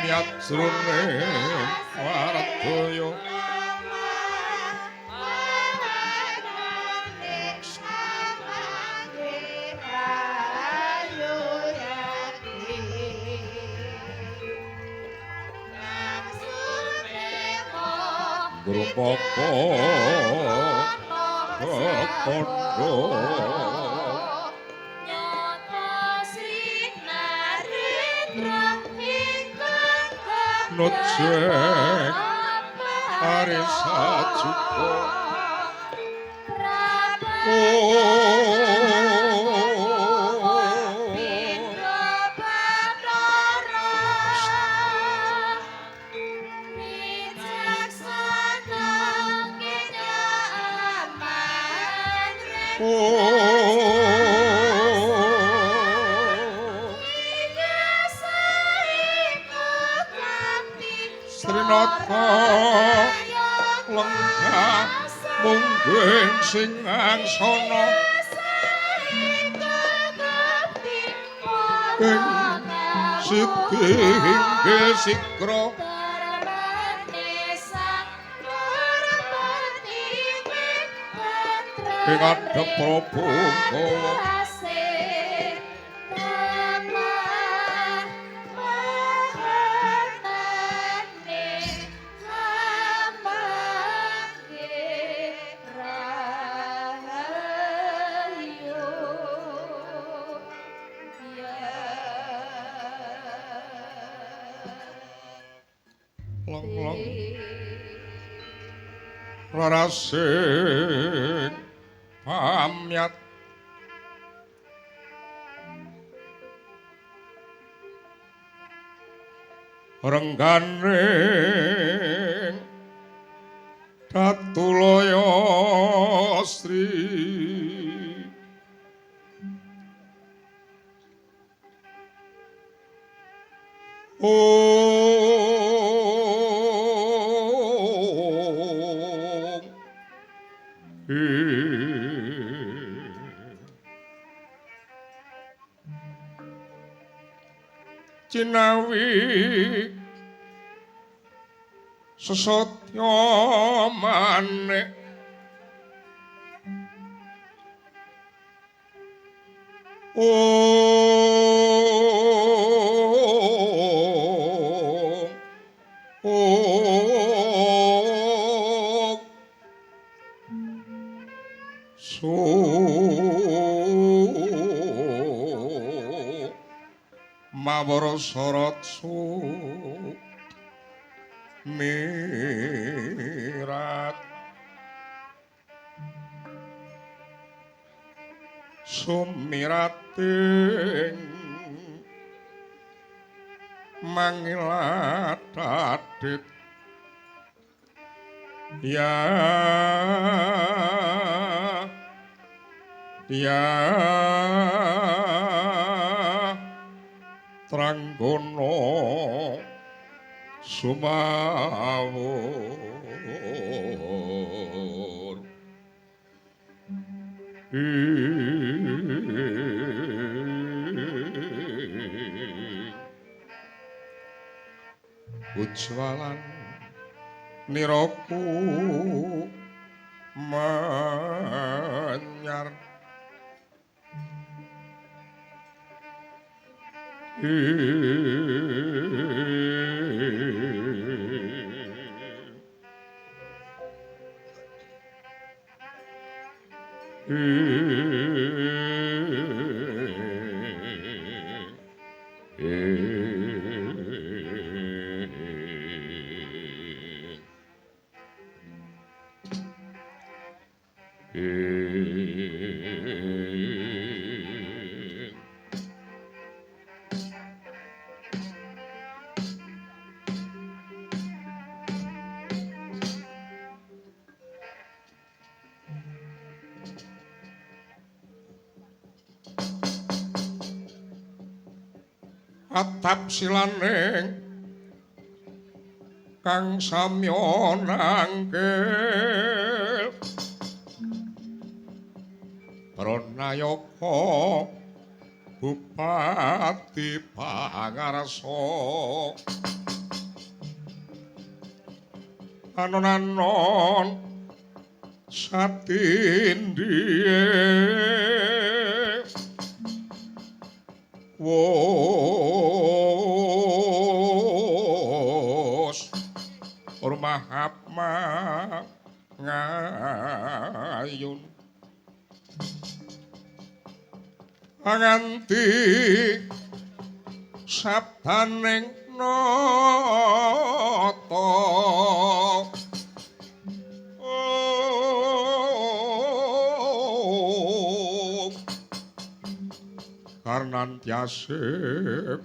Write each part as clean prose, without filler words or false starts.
Pamyat jroning wardaya Grupaka kekandha nojek arisa juka Srinata lenggah mungguing singangsana ing siti inggil sigra ing adhep Prabu Kawa. Rarasing pamyat rengganing Datulaya Sri Cinawi sesatya manik ong su mawara sorot su mirat sumirating mangilat adit ya ya Tranggono sumawur ujwalan niraku menyar Atap silaning kang samya nangkil Pranayaka Bupati Pangarsa. Anon-anon satindhiye wos rumahap ngayun nganti sabdaning nata. Karnantyase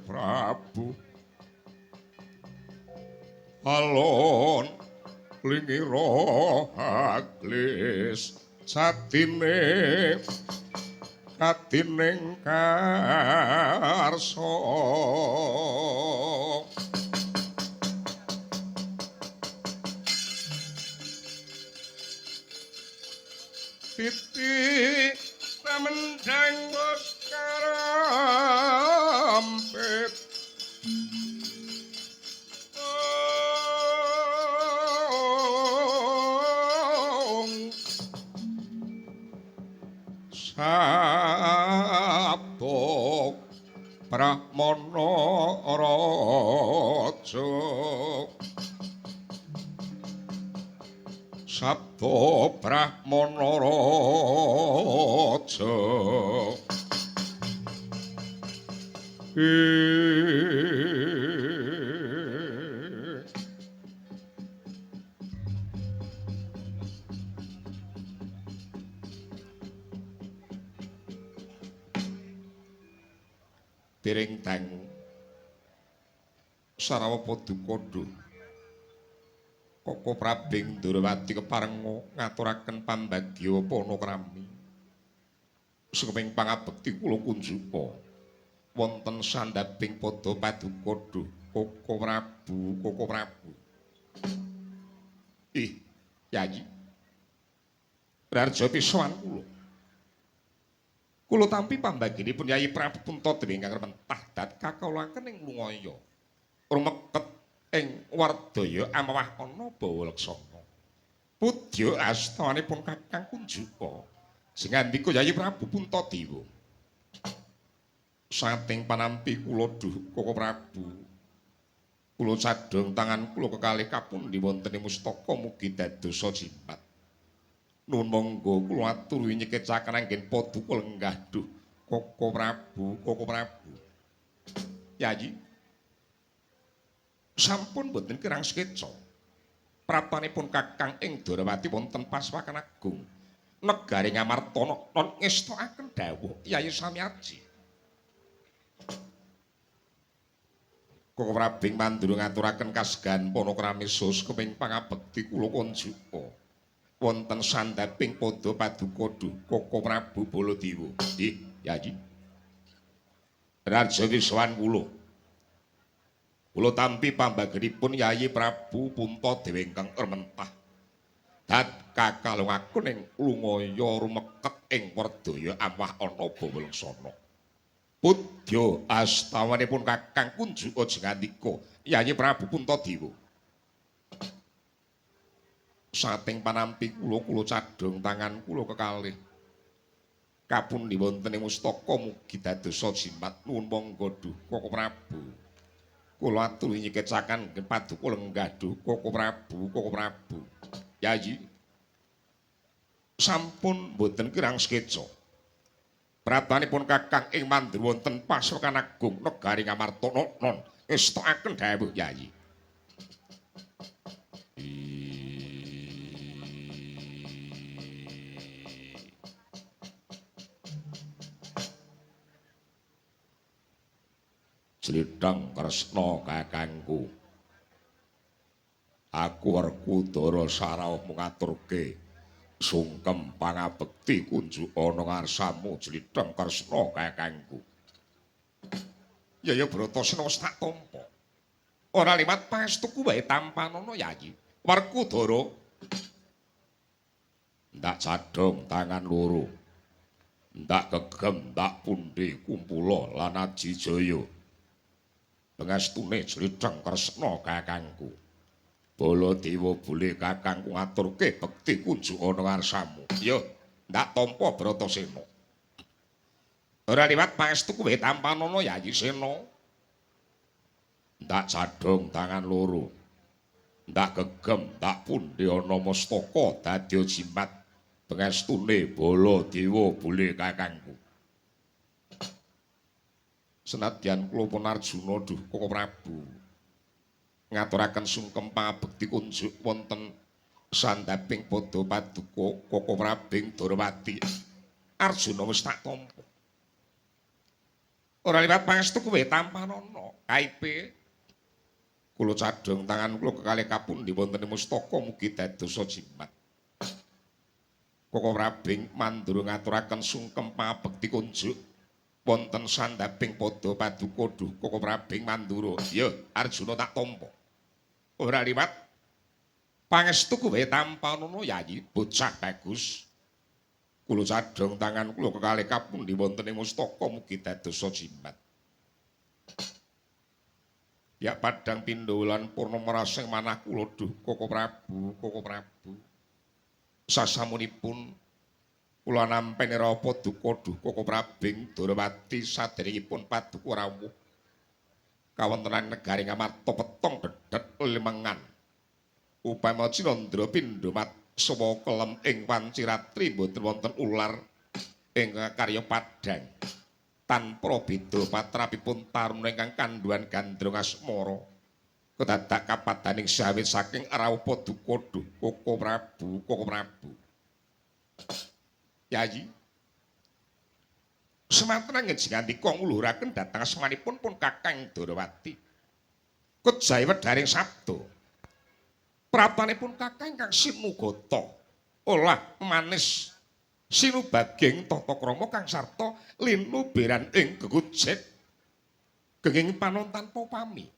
Prabu alon lingira aglis satine katining karsa. Titi samendang wis karampit Sabda Brahmana Raja Sabda Brahmana Raja Piring dangu Sarawa paduka duh Koko Prabing Ndrawati keparenga ngaturaken pambagya panakrami sumeng pangabekti kula kunjuka wonten sandhaping pada paduka duh Koko Prabu Koko Prabu. Ih Yayi Rarja pisowan kula kula tampi pambaginipun Yayi Prabu Puntadewa ingkang rementah dat kakawulaken ing Lungaya rumeket ing Wardaya amawah ana bawa leksana. Pudya astanipun Kakang Kunjuka sing ngandika Yayi Prabu Puntadewa. Sating panampi kula duh Koko Prabu kula cadhong tangan kula kekalih kapundi wonten ing mustaka mugi dadosa jimat. Nuwun monggo kula aturi nyekecaken anggen paduka lenggah duh Koko Prabu Koko Prabu. Yayi sampun boten kirang skeca prapanipun Kakang ing Dwarawati wonten Paswakan Agung negari Ngamarta non ngestokaken dawuh Yayi Samyaji. Koko Prabing Mandura ngaturaken kasegan panakrami sus keming pangabekti kula kunjuka wonten sandhaping pada paduka duh Koko Prabu Baladewa. Nggih, Yayi. Raja Wiswan kula. Kula tampi pambagenipun Yayi Prabu Puntadewa ingkang rementah. Dat kakalungakun ing Lungaya rumeket ing Wardaya amwah ana bawa leksana. Pudya astawanipun Kakang Kunjuka jengandika Yayi Prabu Puntadewa. Sating panampi kula kula cadhong tangan kula kekalih kapundi wonten ing mustaka mugi dadosa jimat. Nuwun monggo duh Koko Prabu kula aturi nyekecaken paduka lenggah duh Koko Prabu Koko Prabu. Yayi sampun boten kirang skeca pratanipun Kakang ing Mandura wonten Pasokan Agung negari Ngamarta non estokaken dawuh Yayi. Slidang Kresna kakangku aku Werkudara Sarawuh ngaturke sungkem pangabekti kunjuk ana ngarsamu Slidang Kresna kakangku. Yaya Bratasena wis tak tampa ora liwat pangestuku wae tampanana Yayi Werkudara. Ndak cadhong tangan loro ndak gegem ndak pundi kumpula lan aji jaya pengestune Slidang Kresna kakangku. Baladewa boleh kakangku ngaturke bekti kunjuk ana ngarsamu. Yo, ndak tampa Bratasena. Ora liwat pangestu kuwe tampanana Yayi Sena. Ndak cadhong tangan loro. Ndak gegem, ndak pundi ana mustaka dadi jimat pangestune Baladewa boleh kakangku. Senadyan kula pun Arjuna duh Koko Prabu ngaturaken sungkem pangabekti kunjuk wonten sandhaping padha paduka Koko Prabing Darawati. Arjuna wis tak tampa. Ora liwat pangestu kuwe tampanana kaipe. Kula cadhong tangan kula kekalih kapundi wonten mustaka mugi dadosa jimat. Koko Prabing Mandura ngaturaken sungkem pangabekti kunjuk wonten sandhaping padha paduka duh Koko Prabing Mandura. Ya, Arjuna tak tampa. Ora liwat pangestu kuwe tampanana Yayi bocah bagus. Kula cadhong tangan kula kekalih kapundi wonten ing mustaka mugi dadosa jimat. Ya padang pindha lan purnama rasing manah kula duh Koko Prabu, Koko Prabu. Sasamunipun kula nampi nira paduka duh Koko Prabing Darawati saderengipun paduka rawuh kawontenan negari Ngamarta petong dedet limengan. Upama cinandra pindha matsawa kelem ing wanci ratri mboten wonten ular ing karya padhang. Tanpa beda patrapipun taruna ingkang kandhuwan gandrung asmara kedadak kapadaning sawit saking rawuh paduka duh Koko Prabu, Koko Prabu. Yayi semanten ngandika ngluhuraken dhateng asmanipun pun Kakang Darawati. Kejae wedharing sabda. Pratanipun Kakang kang sinugata olah manis sinubaging tata krama kang sarta linuberan ing gegujek genging panon tanpa pami.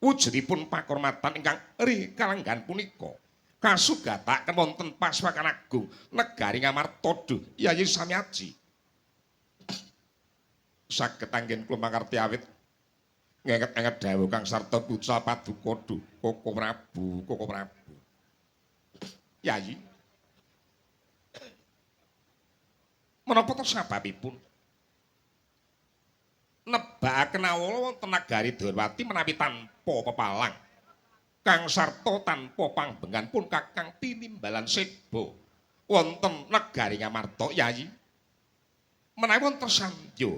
Wujudipun pakurmatan ingkang ri kalenggan punika kasugataken wonten Paswakan Agung negari Ngamarta duh Yayi Samyaji. Saged anggen kula mangerti awit ngenget-enget dawuh kang sarta puca paduka duh Koko Prabu, Koko Prabu. Yayi, menapa to sababipun nebakaken awala wonten nagari Dwarwati menawi tanpa pepalang kang sarta tanpa pangbengan pun Kakang tinimbalan seba wonten negari Ngamarta? Yayi, menawi wonten sandya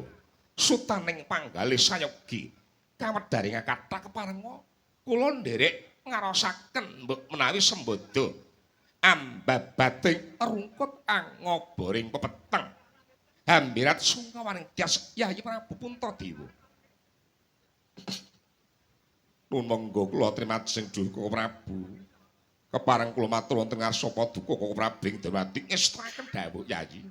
sutaning panggalih sayogi kawedharing kathah keparenga kula nderek ngraosaken mbok menawi sembada ambabating rungkut angoboring pepeteng hambirat sungkawaning tias Yayi Prabu Puntadewa. Nun monggo kula trimajeng duh Koko Prabu. Kepareng kula matur wonten ngarsa paduka Koko Prabing Dawati ngestakaken dawuh Yayi.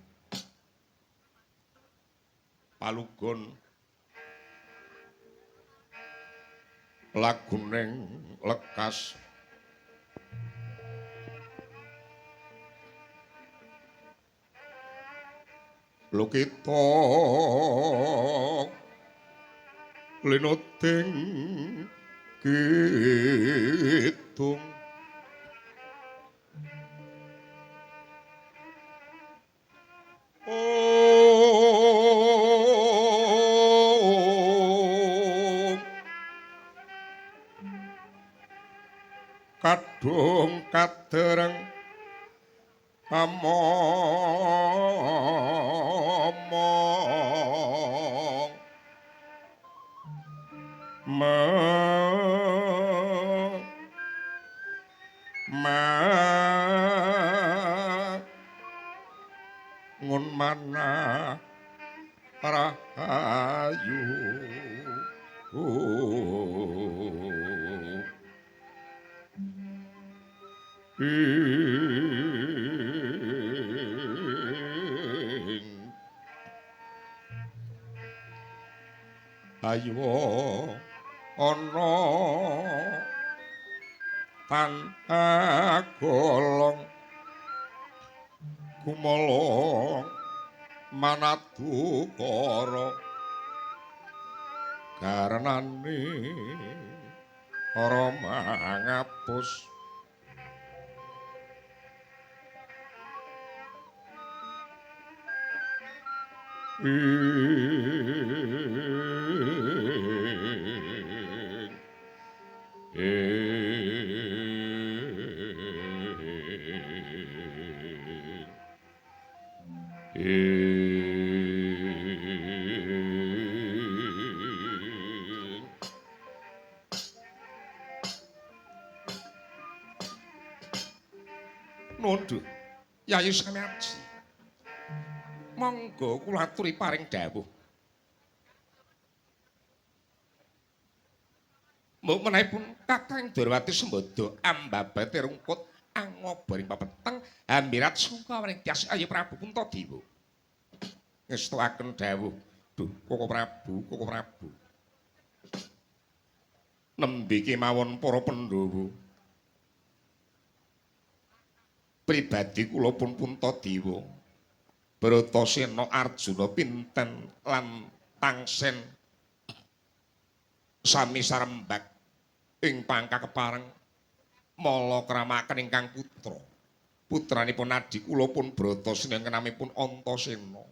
Palugon laguning lekas lukita linuting kidung kadung kadereng among mangun manah rahayu. Ayo ana tan agolong kumolong manadukara karenane Ora mangapus. Nunduk Yayi Samiaji, monggo kula aturi paring dawuh. Mbok menawi pun Kakang Darwati sembada ambabate rungkut angobaring papeteng ambirat sungkawa ing tias Ayi Prabu Puntadewa. Ngestuaken dawuh, duh Koko Prabu, Koko Prabu. Nembe kemawon para Pandhawa. Pribadi kula pun Puntadewa. Bratasena Arjuna pinten lan tangsen sami sarembak ing pangkah kepareng mala kramaken ingkang putra. Putranipun adhi kula pun Bratasena ingkang namipun Antasena.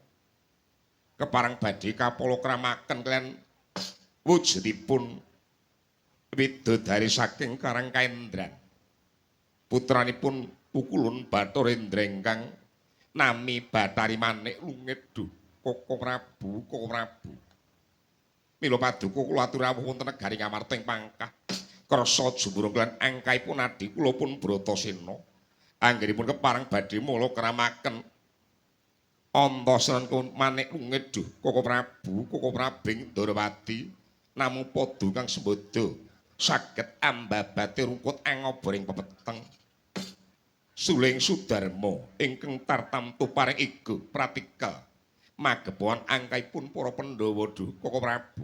Kepareng badhe kapala kramaken kaliyan wujudipun widodari saking Karang Kaendran. Putranipun Pukulun Bathara Indra ingkang nami Bathari Manik Lungit. Duh Koko Prabu, Koko Prabu. Mila paduka kula aturi rawuh wonten negari Ngamarta ing pangkah kersa jumurung lan angkaipun adhi kula pun Bratasena. Anggenipun kepareng badhe mula kramaken Antasena Manik Lungit. Duh Koko Prabu, Koko Prabing Ndorowati namung padha kang sembada saged ambabate rungkut angoboring pepeteng. Suling Sudarma ingkang tartamtu paring ego pratika magepokan angkaipun para Pandhawa. Duh Koko Prabu.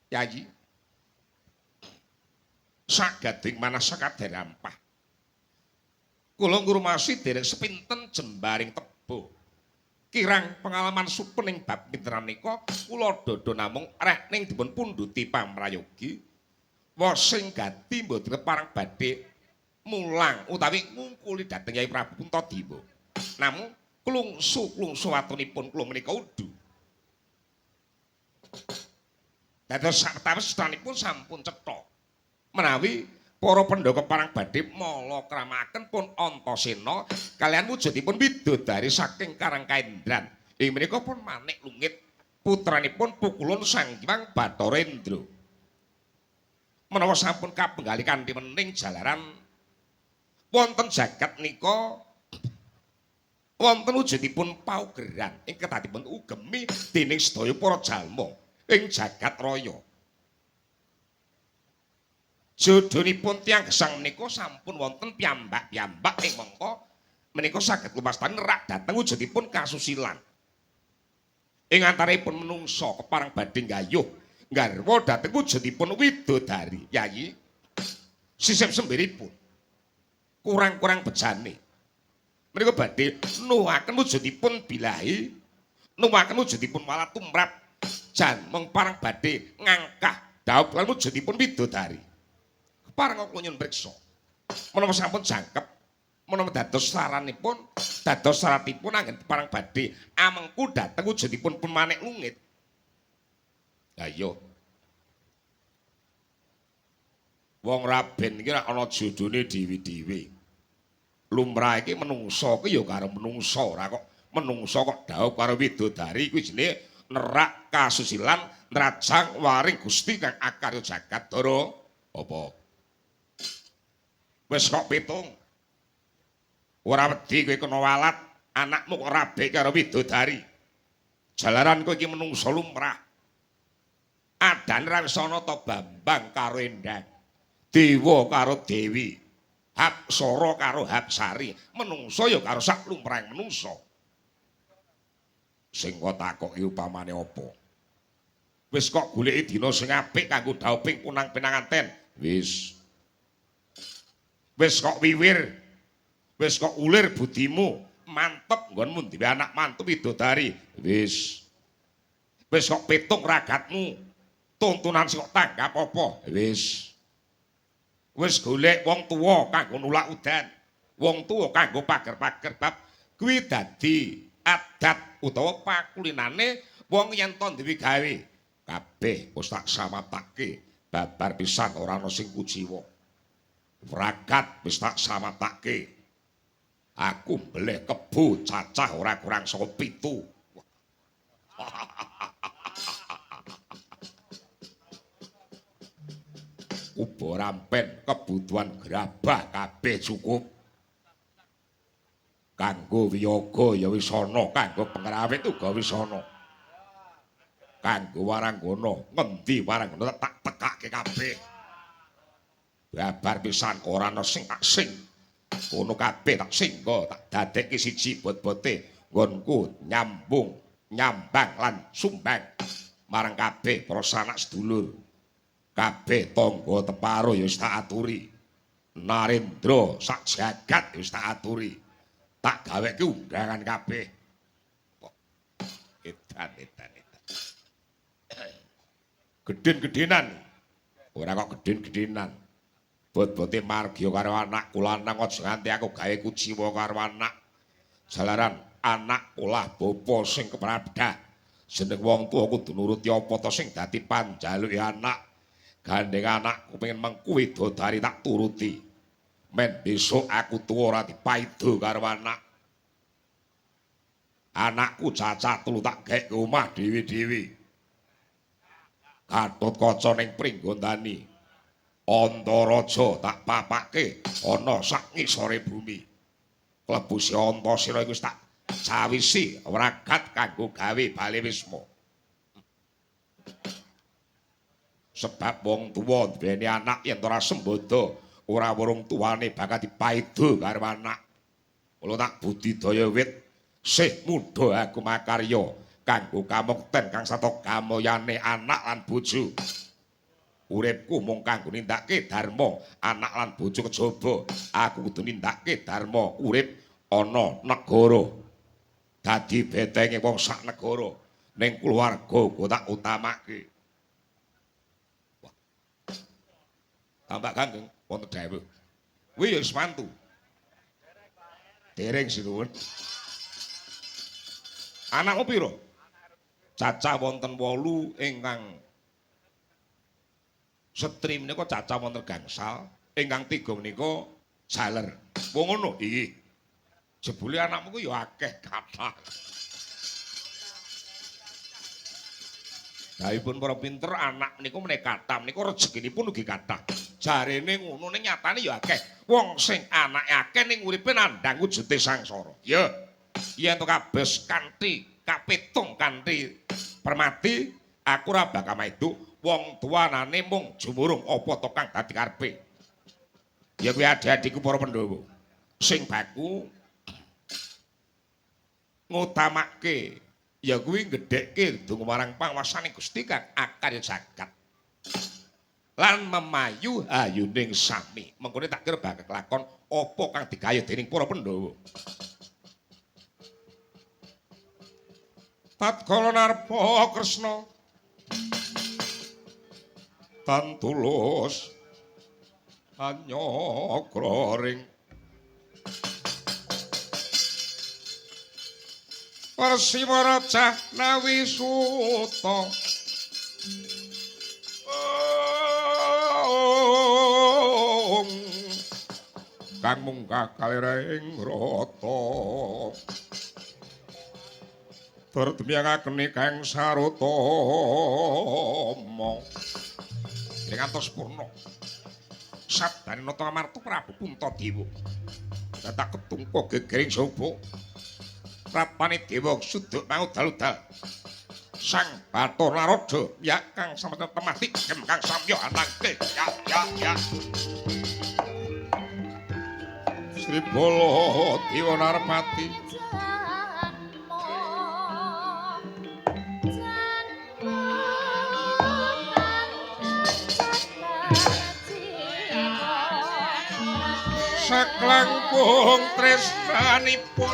Yayi sagading manah sakadarampah kula ngrumasi derek sepinten jembaring teba kirang pengalaman supen ing bab pinteran nika kula dada namung reh ning dipun pundhuti pamrayogi wasing gati mboten kepareng badhe mulang utawi ngungkuli dhateng Yai Prabu Puntadewa. Namung klungsu-klungsu watunipun kula menika udu. Dados sawetawis sampun cetha menawi para Pandhawa kepareng badhe mala kramaken pun Antasena kaliyan wujudipun widodari saking Karang Kaendran. Ing menika pun Manik Lungit putranipun Pukulun Sang Hyang Bathara Indra. Menawa sampun kapenggali kanthi wening jalaran wonten jagat nika wonten wujudipun paugeran ingkang dipun ugemi dening sedaya para jalma ing jagat raya. Jodhonipun tiyang gesang menika sampun wonten piyambak-piyambak ing mangka menika saged lumastani nerak dhateng wujudipun kasusilan. Ing antaripun menungsa kepareng badhe nggayuh nggarwa dhateng wujudipun widodari. Yayi sisip sembiripun kurang-kurang bejane menika badhe nuwaken wujudipun bilahi, nuwaken wujudipun walat tumrap jan mung parang badhe ngangkah dhaup lan wujudipun widodari. Kepareng kula nyuwun priksa menapa sampun jangkep menapa dados saranipun, dados syaratipun anggen parang badhe amengku dhateng wujudipun pun Manik Lungit. Ha iya, wong raben iki ora ana jodhone dhewe-dhewe. Lumrah iki menungsa kuwi ya karo menungsa, ora kok menungsa kok dhaup karo widodari kuwi jenenge nerak kasusilan nrajang waring Gusti kang akarya jagat dara. Apa? Wis kok pitung. Ora wedi kowe kena walat, anakmu kok rabe karo widodari. Jalaran kowe iki menungsa lumrah. Adane ra wis ana ta Bambang karo Endang, Dewa karo Dewi, Hapsara karo Hapsari, menungsa ya karo sak lumrahing menungsa. Sing kok takoki upamane apa? Wis kok goleki dina sing apik kanggo dhauping punang pinanganten. Wis. Wis kok wiwir, wis kok ulir budimu, mantep nggonmu duwe anak mantu widodari. Wis. Wis kok pitung ragatmu. Tuntunan sing kok tanggap apa? Wis. Wis golek wong tuwa kanggo nulak udan. Wong tuwa kanggo pager-pager bab kuwi dadi adat utawa pakulinane wong yen to duwe gawe. Kabeh wis tak samapake, babar pisan ora ana sing kuciwa. Wragat wis tak samapake. Aku mbeleh kebo cacah ora kurang saka 7. Uba rampen kebutuhan gerabah kabeh cukup. Kanggo wiyaga ya wis ana, kanggo pengrawit uga wis ana. Kanggo waranggana, ngendi waranggana tak tekake kabeh. Babar pisan ora ana sing tak sing. Kono kabeh tak singgo, tak dadekke siji bot-bote nggonku nyambung, nyambang lan sumbang marang kabeh para sanak sedulur. Kabeh tangga teparo ya wis tak aturi. Narendra sak jagat ya wis tak aturi. Tak gaweke undangan kabeh. Edan edan edan. Gedhen-gedhenan. Ora kok gedhen-gedhenan. Bot-bote margya karo anakku lanang aja nganti aku gawe kuciwa karo anak. Jalaran anak olah bapa sing kepradah. Jeneng wong tuwa kudu nuruti apa to sing dadi panjaluke anak. Gandeng anakku pengen mengku widodari tak turuti. Men besok aku tuwa ora dipaido karo anak. Anakku cacah telu tak gawe ke omah dhewe-dhewe. Gatotkaca ning Pringgondani. Antaraja tak papake ana sak ngisore bumi. Klebu si Antasena iku wis tak cawisi wragat kanggo gawe bale wisma. Sebab wong tuwa duweni anak yen ora sembodo, ora wurung tuwane bakal dipaido karo anak. Kula tak budidaya wit sih mudha aku makarya kanggo kamukten kang sata kamoyane anak lan bojo. Uripku mung kanggo nindakake dharma anak lan bojo kejaba. Aku kudu nindakake dharma urip ana negara. Dadi betenge wong sak negara ning keluarga uga tak utamake. Wah. Tambah Kanggeng wonten dawuh. Kuwi ya wis mantu. Dereng sinuwun. Anakmu pira? Cacah wonten 8 ingkang setri menika cacah wonten gangsal, ingkang 3 menika jaler. Wong ngono iki. Jebule anakmu ku ya akeh kathah. Dawuhipun para pinter anak menika meneh kathah, menika rezekinipun ugi kathah. Jarene ngono ning nyatane ya akeh. Wong sing anake akeh ning uripe nandhang wujute sangsara. Ya. Yen to kabeh kanthi kapitung kanthi permati, aku ora bakal maido. Wong tuanane mung jumurung apa to kang dadi karepe. Ya kuwi adik-adikku para Pandhawa. Sing baku ngutamake ya kuwi gedhekke donga marang panguwasane Gusti kang akarya jagat. Lan memayu hayuning sami. Mengkone tak kira bakal kelakon apa kang digayuh dening para Pandhawa. Tatkala narpa Kresna tan tulus anyakra ring Persiwa Raja Nawi Suta kang munggah kalireng rata tur dumyangakene kang sarutama ngantos purna sabdane Nata Amarta Prabu Puntadewa dadak ketungpa gegering sapa rapane dewa suduk mangudal-udal Sang Bathara Narada ya kang sampeyan temah tigem kang samya anangke ya ya ya Sri Bala Dewa Narpati saklangkung tresnanipun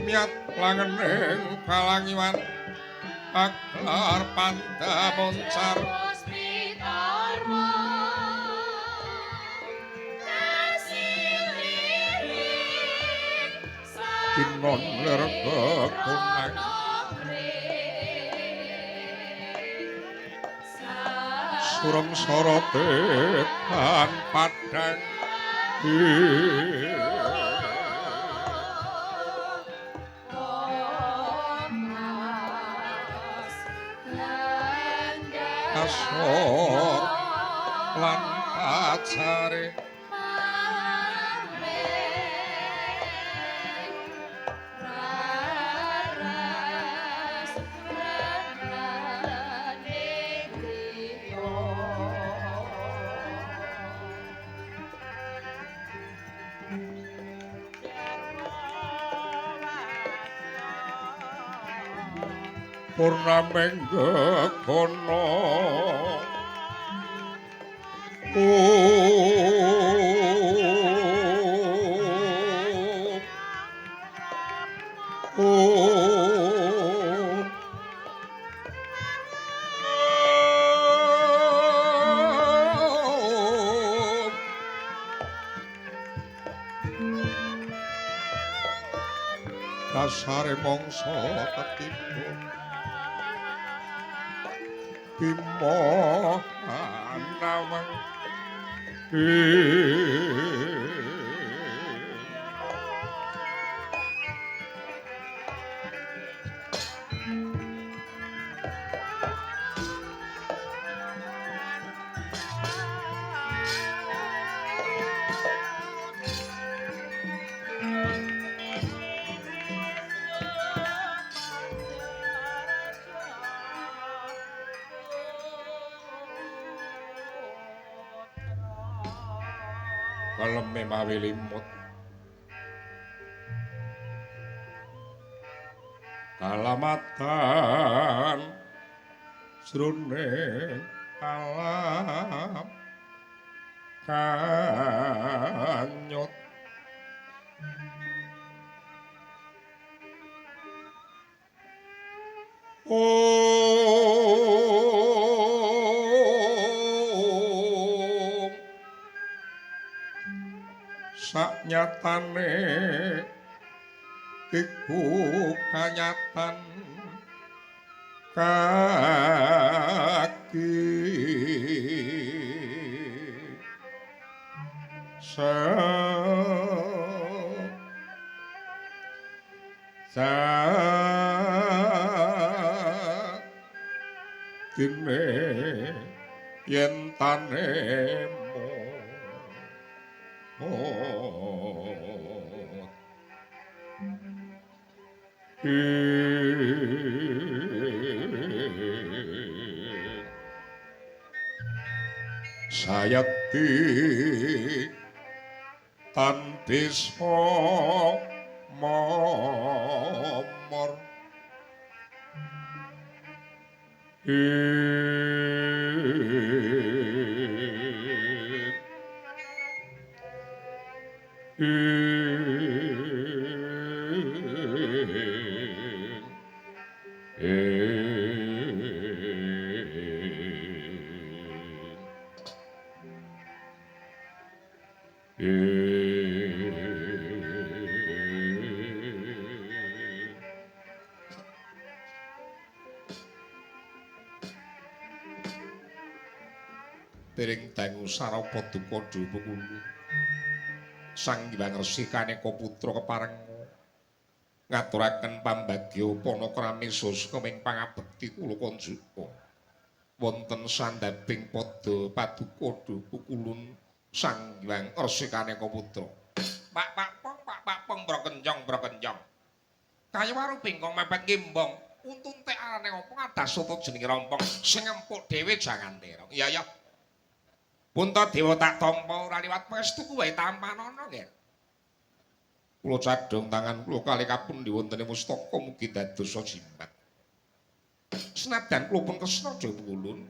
Miat langening kalangiwan aglar pandamoncar tinon lir kekunang surem sorote tan padang kasor lan pacare purnaming gegono om dasare mangsa ketipu Bima anawang kaleme mawi limut kalamatan jroning alam kanyut om saknyatane iku kanyatan kaki dene yen tane sayati tan bisa momor Piring dangu sarapa duka dhupukulu Sang Hyang Resi Kaneka Putra kepareng ngaturaken pambagya panakrami sastra pangabekti kula kanjuka wonten sandhabing pada paduka dhupukulun Sang Hyang Resi Kaneka Putra. Pak pak pong pak pak pong brokenjong brokenjong kaya waru bengkong mepet gimbong untun tek arane opo adas soto jenenge rompong sing empuk dhewe jangan terong. Iya ya Puntadewa tak tampa ora liwat pangestu wae tampanana nggih. Kula cadhong tangan kula kalih kapundi wontene mustaka mugi dadosa jimat. Senadyan kula pun Kresna aja pukulun.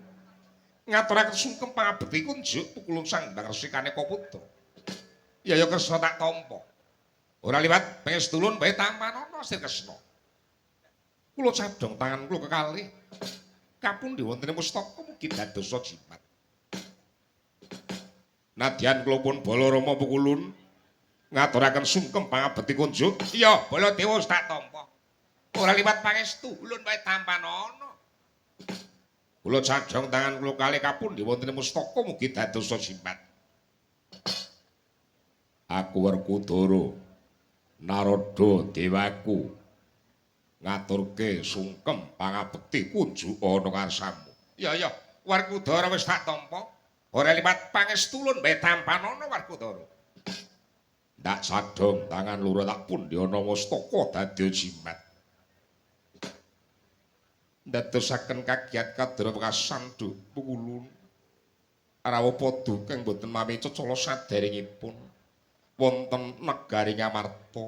Ngaturaken sungkem pangabekti kunjuk pukulun Sang Hyang Resi Kaneka Putra. Ya ya Kresna tak tampa. Ora liwat pangestulun bae tampanana Sri Kresna. Kula cadhong tangan kula kekalih kapundi wonten mustaka mugi dadosa jimat. Nadyan kula pun Balarama pukulun ngaturaken sungkem pangabekti kunjuk. Iya, Baladewa wis tak tampa. Ora liwat pangestu ulun wae tampanana. Kula cadhong tangan kula kalih kapundi wonten mustaka mugi dadosa jimat. Aku Werkudara Narada dewaku ngaturke sungkem pangabekti kunjuk ana ngarsamu. Iya iya, Werkudara wis tak tampa. Ora liwat pangestulun bae tampanana Werkudara. Ndak sadhong tangan loro tak pundi ana mustaka dadi jimat. Ndadosaken kagiat kadra wekasan duh pukulun. Rawuh padha kang boten mawi cecala saderengipun wonten negari Ngamarta.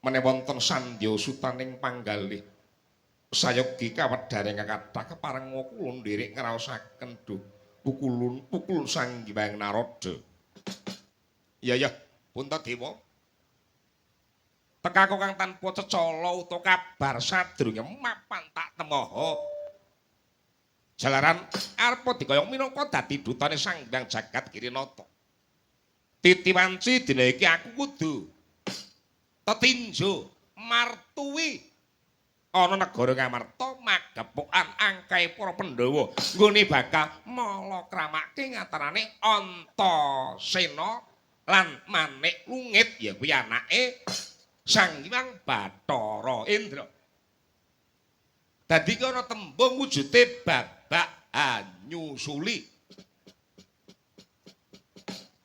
Menawi wonten sandya sutaning panggalih sayogi kawedharing kathah keparenga kula nderek ngraosaken duh pukulun pukulun Sang Hyang Narada. Iya iya, Puntadewa. Tekaku kang tanpa cecala utawa kabar sadurunge mapan tak temoho. Jalaran arep dikayang minangka dadi dutane Sang Hyang Jagat Girinata. Titiwanci dina iki aku kudu tetinjo martuwi ana negara Ngamarta magepokan angkae para Pandhawa nggone bakal malakramake ngatarane Antasena lan Manik Lungit ya kuwi anake Sang Hyang Bathara Indra. Dadi ki ana tembung wujude babak hanyusuli.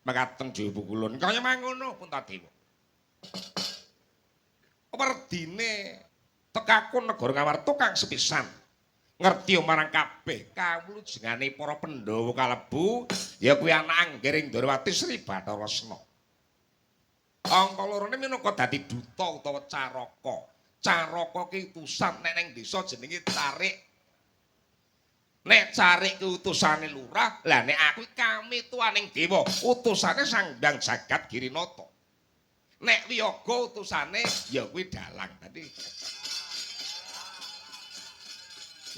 Mekaten dhewe pukulun kaya mangono Puntadewa. Werdine tekaku negara Ngamarta kang sepisan ngerti marang kabeh kawulujengane para Pandhawa kalebu ya kuwi anak Anggering Ndorowati Sri Bathara Sena. Angka lorone minangka dadi duta utawa caraka. Caraka ki utusan nek ning desa jenenge carik. Nek carik ki utusane lurah, lah nek aku kami tuaning dewa, utusane Sang Hyang Jagat Girinata. Nek wiyaga utusane ya kuwi dalang tadi.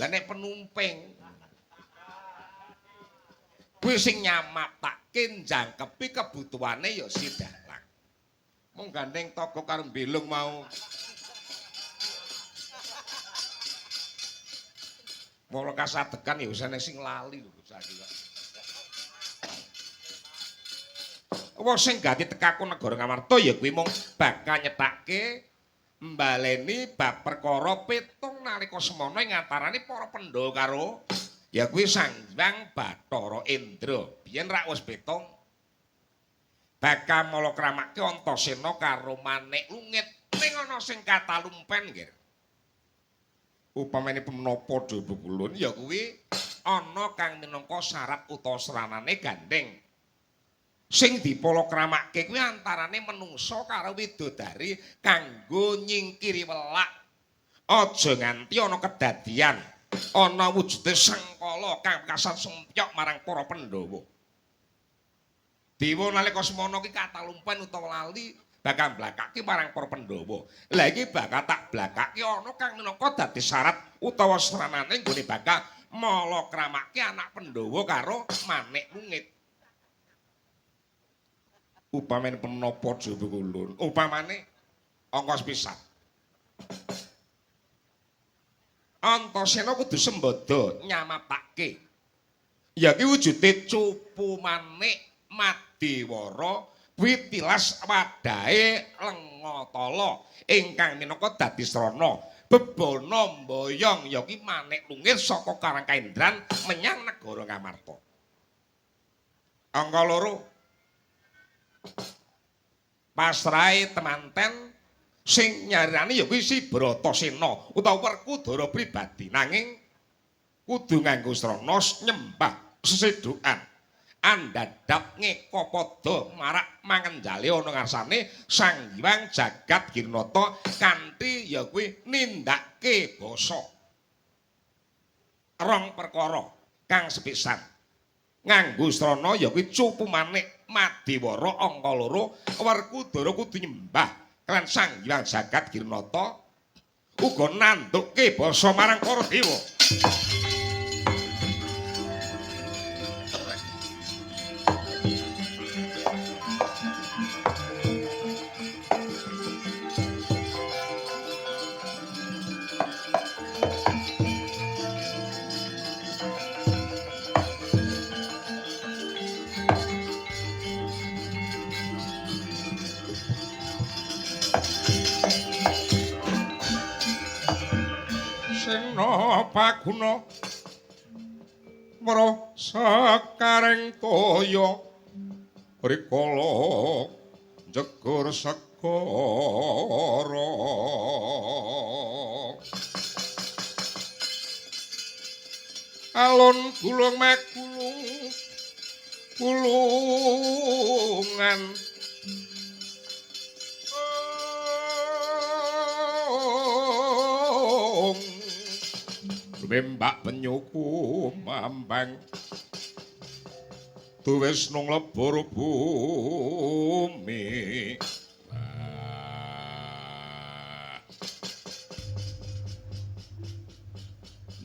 Lah nek penumping kuwi sing nyamatake njangkepi kebutuhane ya si dalang. Mung gandeng toko karo mbelung mau. Mula kasadegan ya wis ana sing lali lho bocah iki kok. Wong sing gati tekaku negara Ngamarta ya kuwi mung bakal nyethake mbaleni bab perkara petung nalika semana ing antarane para Pandhawa karo ya kuwi Sang Hyang Bathara Indra. Biyen rak wis petung. Bakal malakramake Antasena karo Manik Lungit ning ana sing katalumpen nggih. Upamane menapa dhewe kulun ya kuwi ana kang minangka syarat utawa sranane gandeng. Sing dipalakramake kuwi antarane menungsa karo widodari kanggo nyingkiri welak. Aja nganti ana kedadian ana wujude sengkala kang kasat sempyok marang para Pandhawa. Dewa nalika semana ki katalumpen utawa lali bakal blakake marang para Pandhawa. Lah iki bakal tak blakake ana kang minangka dadi syarat utawa sranane nggone bakal malakramake anak Pandhawa karo Manik Lungit. Upamane penapa dhewe kulun, upamane angka sepisan. Antasena kudu sembada nyamatake. Ya ki wujude cupu manik madewara kuwi tilas wadahe lengatala ingkang minangka dadi srana bebana mboyong ya ki Manik Lungit saka Karangkaendran menyang negara Ngamarta. Angka loro pasrahe temanten sing nyarirane ya kuwi si Bratasena utawa Werkudara pribadi nanging kudu nganggo srana nyembah sesedukan andhadhap ngekapada marak mangenjale ana ngarsane Sang Hyang Jagat Girinata kanthi ya kuwi nindakake basa. Rong perkara kang sepisan nganggo srana ya kuwi cupu manik Madiwara angka 2 Werkudara kudu nyembah kaliyan Sang Hyang Jagat Girnata uga nandukke basa marang para dewa. Paguna weruh sekareng toya rikala jegur segara alun gulung magulung gulungan Mbak penyuku mambang tuwis nung lebur bumi.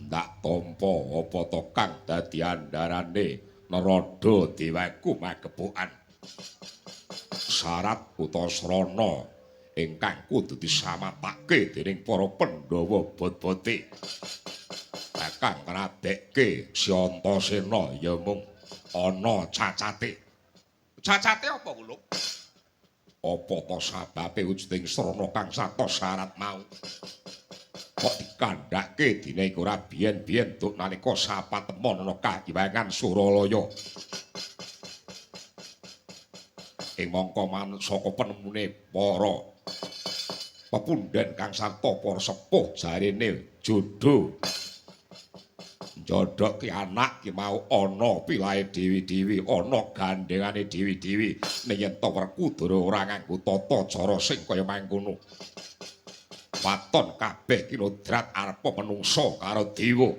Ndak tampa apa to kang dadi andharane naroda dewaku magepokan syarat utawa srana ingkang kudu disamatake dening para Pandhawa bot-bote. Kang ngradekke Si Antasena ya mung ana cacate. Cacate apa kuluk? Apa to sababe wujuding srana kang satos syarat mau? Kok dikandhake dina iku ora biyen-biyen duk nalika sapatemon ana kahiwangan Suralaya. Ing mangka manut saka penemune para pepundhen kang sarta para sepuh jarene jodho. Jodhok ki anak ki mau ana pilahe dewi-dewi, ana gandhengane dewi-dewi. Ning yen to Werkudara ora nganggo tata cara sing kaya mangkono. Waton kabeh kinodrat arepa menungsa karo dewa.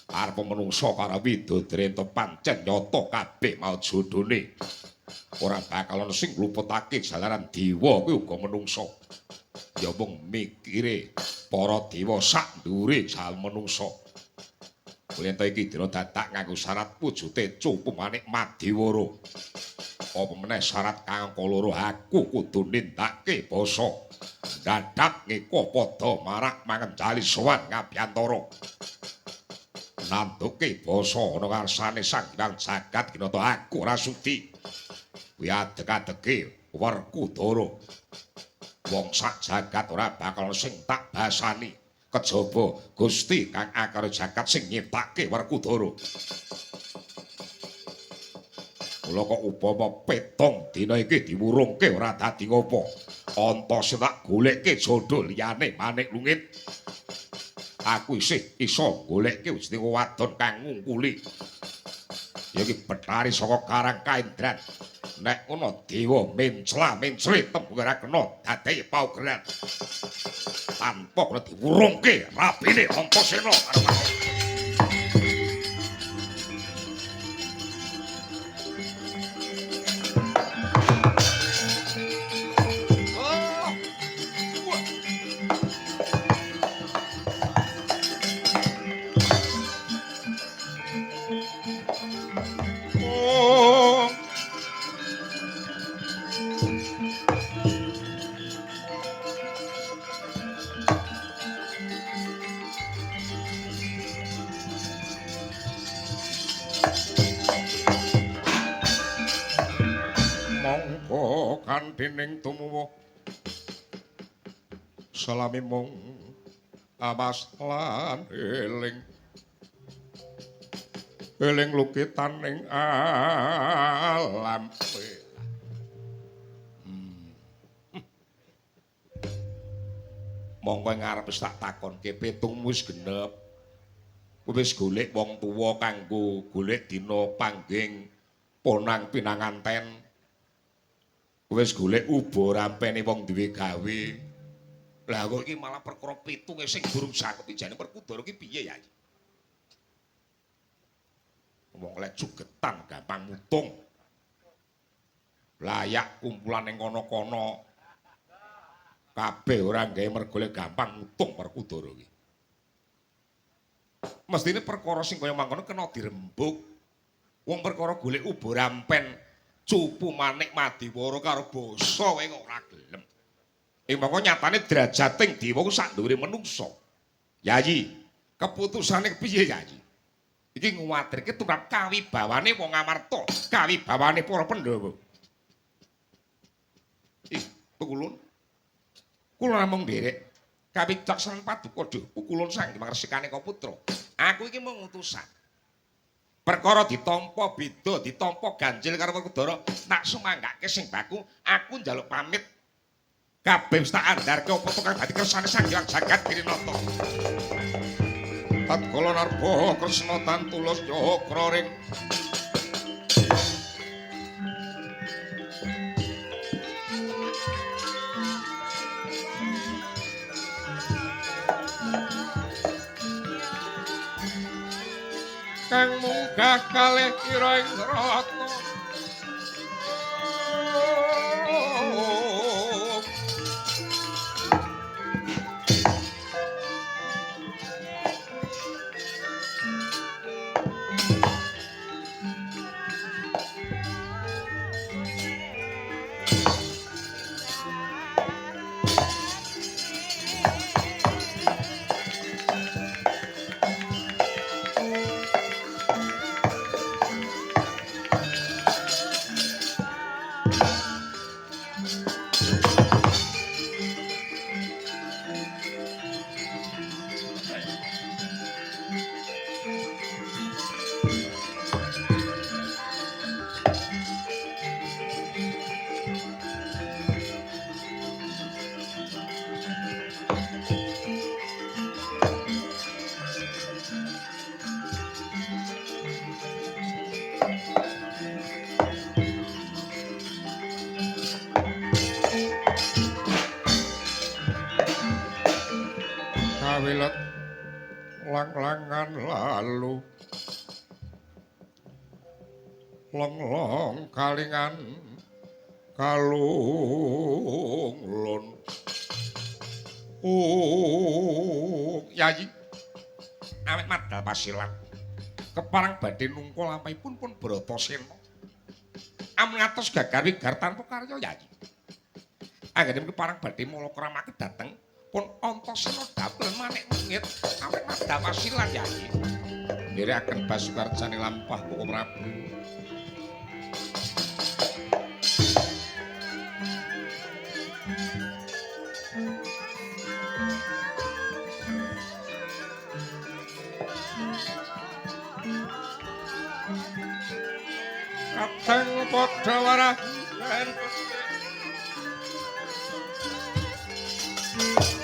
Arepa menungsa karo widodari ento pancen nyata kabeh mau jodhone. Ora bakal ana sing ngluputake jalaran dewa kuwi uga menungsa. Ya mung mikire para dewa sak ndure jal menungsa. Yen to iki dina dadak nganggo syarat wujute cupu manik Madiwara. Apa meneh syarat kang angka loro aku kudu nindakake basa. Dadak ngeka padha marak mangenjali sowan ngabyantara. Nanduke basa ana ngarsane Sang Hyang Jagat Ginata aku ora sudi. Kuwi adeg-adege Werkudara. Wong sak jagat ora bakal sing tak basani. Kejaba Gusti kang akara jagat sing nyiptake Werkudara. Mula kok upama petong dina iki diwurungke ora dadi ngopo. Antasena tak goleke jodho liyane manik lungit. Aku isih iso goleke wujuding wadon kang ngungkuli. Ya iki Bethari saka Karang Kaendran. Nek ngono dewa mencla-mencli tembung ora kena dadi paugeran. Tanpa kena diwurungke rabine Antasena karo dening tumuwuh salami mung amas lan eling eling lukitaning alam. Monggo ngarep wis tak takonke petungmu wis genep. Wis golek wong tuwa kanggo golek dina pangging ponang pinanganten. Wis golek uba rampene wong duwe gawe. Lah kok iki malah perkara pitunge sing durung jangkep jane Werkudara iki piye ya? Wong lek sugetan gampang mutung. Layak kumpulan ning kono-kono. Kabeh ora gawe mergole gampang ngutung Werkudara iki. Mestine perkara sing kaya mangkono kena dirembug. Wong perkara golek ubo rampen cupu manik madiwara karo basa wae kok ora gelem. Ing mangko nyatane derajating dewa ku sak dhuwure menungsa. Yayi, keputusane piye Yayi? Iki nguwatirke tumrap kawibawane wong Amarta, kawibawane para Pandhawa. Ih, kulun. Kula namung nderek kawicaksanan paduka duh kulun sang mangresikane putra. Aku iki mung utusan. Perkara ditampa beda, ditampa ganjil karo Werkudara, tak sumanggake sing baku, aku njaluk pamit. Kabeh wis tak andharke apa tukang dadi kersane Sang Hyang Jagat Girinata. Tatkala narpa Kresna tan tulus nyokra ring kang munggah kalih kira ing neraka. Kawilet lang-langan lalu long-long kalingan kalung lon. Oh, Yayi awet madal pasilan keparang badhe nungkul lampahipun pun Bratasena. Amun ngatos gagar wigar tanpa karya Yayi. Anggenipun keparang badhe malakrama dhateng pun Antasena dapel manik mengit awet madal pasilan Yayi. Nderekaken basukarjane lampah Bapak Prabu. Kadang padha warah lan Thank you.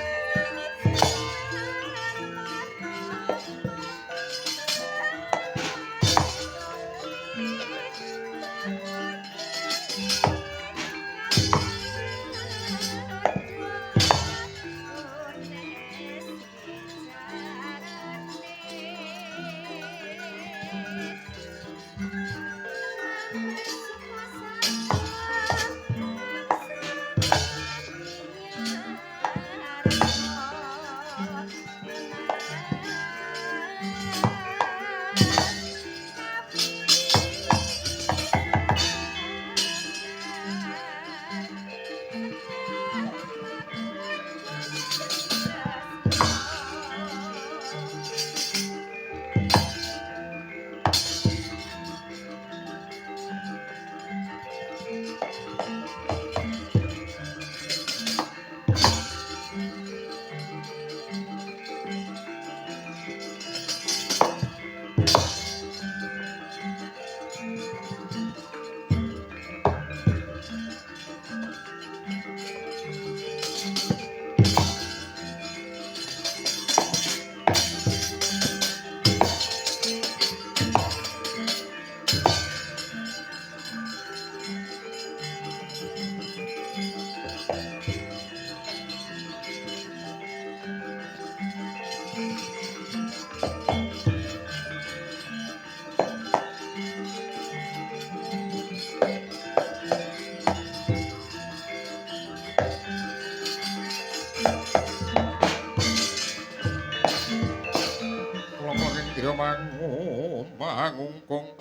pangungkung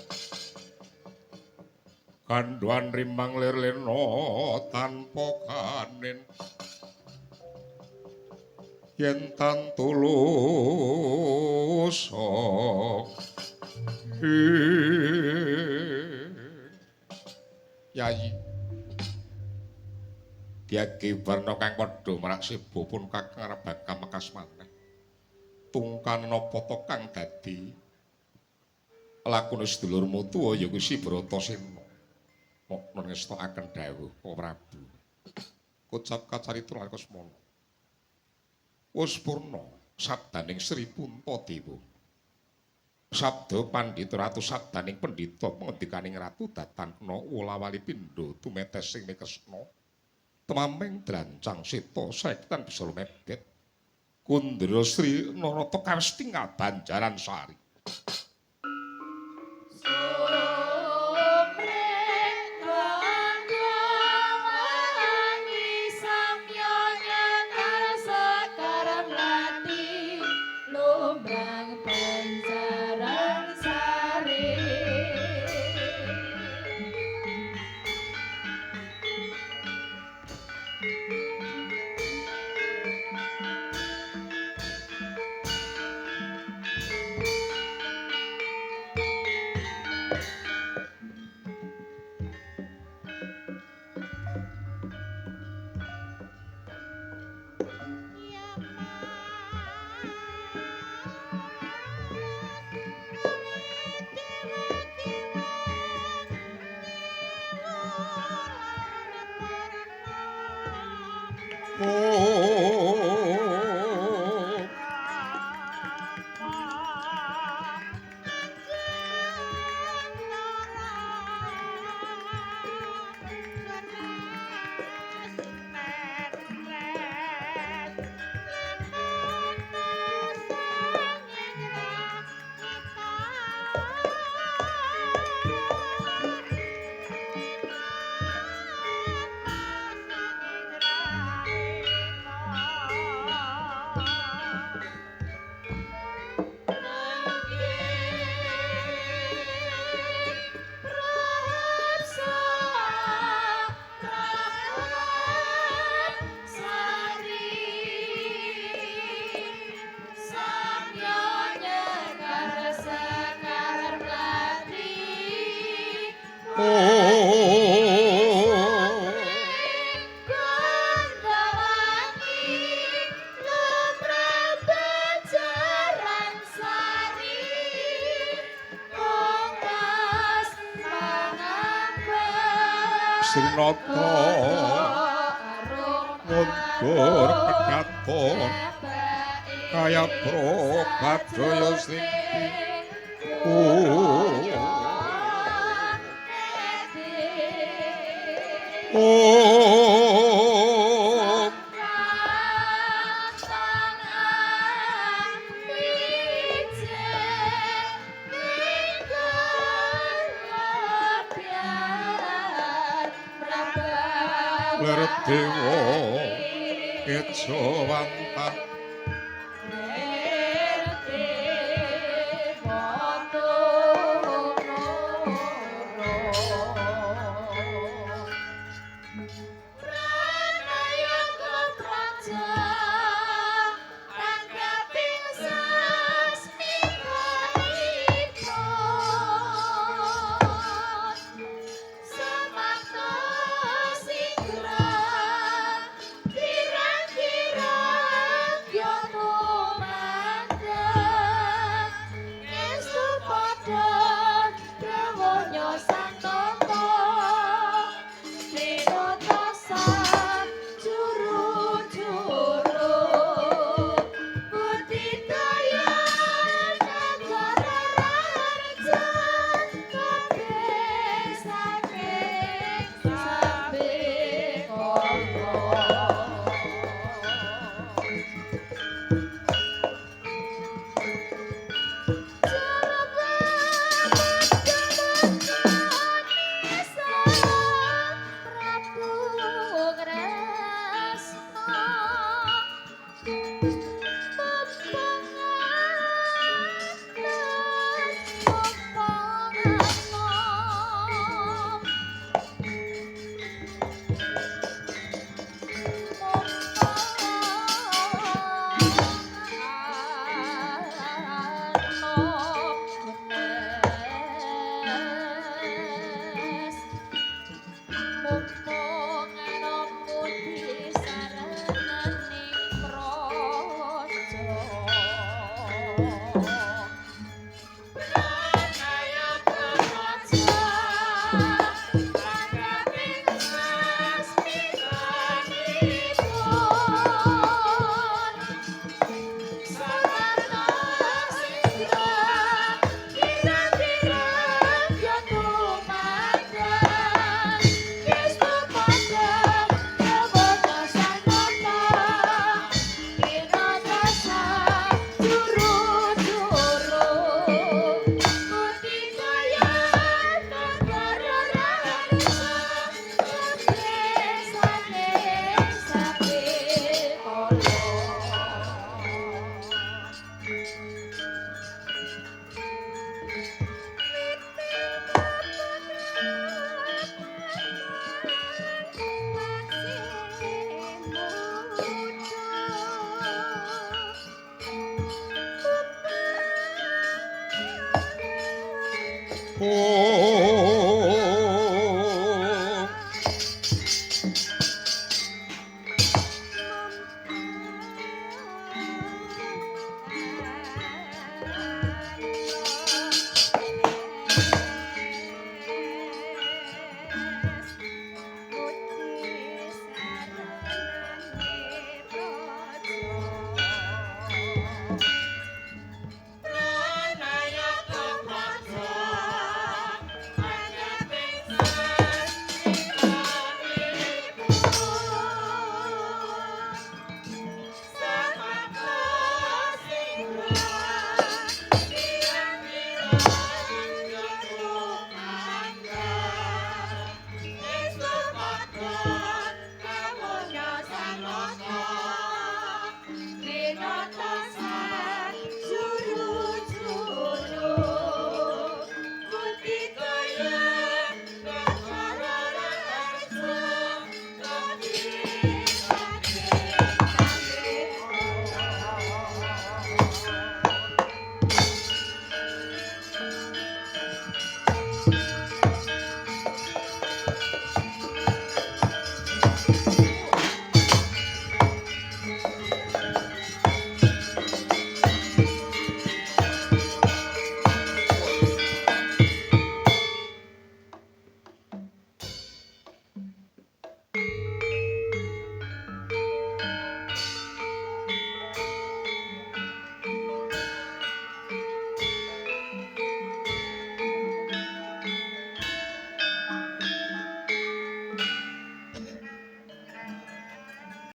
kandhuan rimang lir lena tanpa kanen yen tan tulus. Yayi Diagi warna kang padha marak sebo pun kakang arep bakal mekas maneh. Tungkan napa to kang dadi lakune sedulurmu tuwa ya kuwi si Bratasena. Mok ngestokaken dawuh Prabu. Kocap kacarita lan Kasmana. Wis purna sabdaning Sri Puntadewa. Sabda pandhita ratu sabdaning pendhita pangandikaning ratu datan kena wolawali pindha tumetes sing Kresna. Temaming drancang seta saektan bisa lumebet. Kundra Sri Narata kawis tinggal Banjaran Sari. Srinata mundur kedaton kaya probadaya sing Dewa Kejawantah Oh.